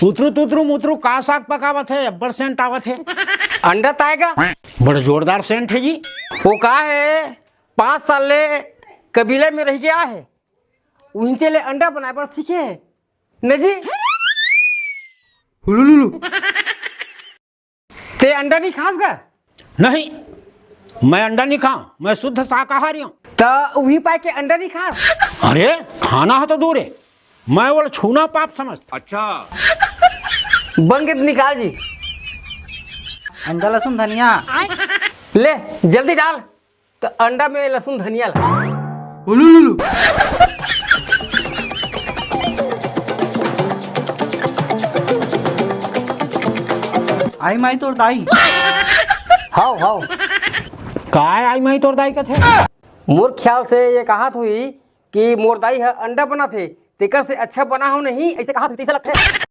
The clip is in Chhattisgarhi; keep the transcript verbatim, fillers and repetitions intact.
उतरू तुतरू मुतरू का साग पकावत हे, अब्बड़ सेंट आवत हे। अंडा ताय गा। बड़ जोरदार सेंट हे जी। वो का हे, पाँच साल ले कबीला में रह के आय हे, उहिंचे ले अंडा बनाए बर सीखे हे न जी। हुलुलुलु। ते अंडा नहीं खास गा? नहीं, मैं अंडा नहीं खाऊं, मैं शुद्ध शाकाहारी हूँ। त उही पाय के अंडा नहीं खास? अरे, खाना हे तो दूर हे, मैं वो छूना पाप समझता। अच्छा। बन के त निकाल जी। अंडा, लहसुन, धनिया। ले, जल्दी डाल। त अंडा में लहसुन धनिया ला। उलुलुलु। आई माई तोर दाई। हाव, हाव। काय आई माई तोर दाई कथे? मोर ख्याल से ये कहात हुई कि मोर दाई ह अंडा बनाथे, तेकर से अच्छा बना हो नहीं, ऐसे कहात हुई, तैसे लगथे।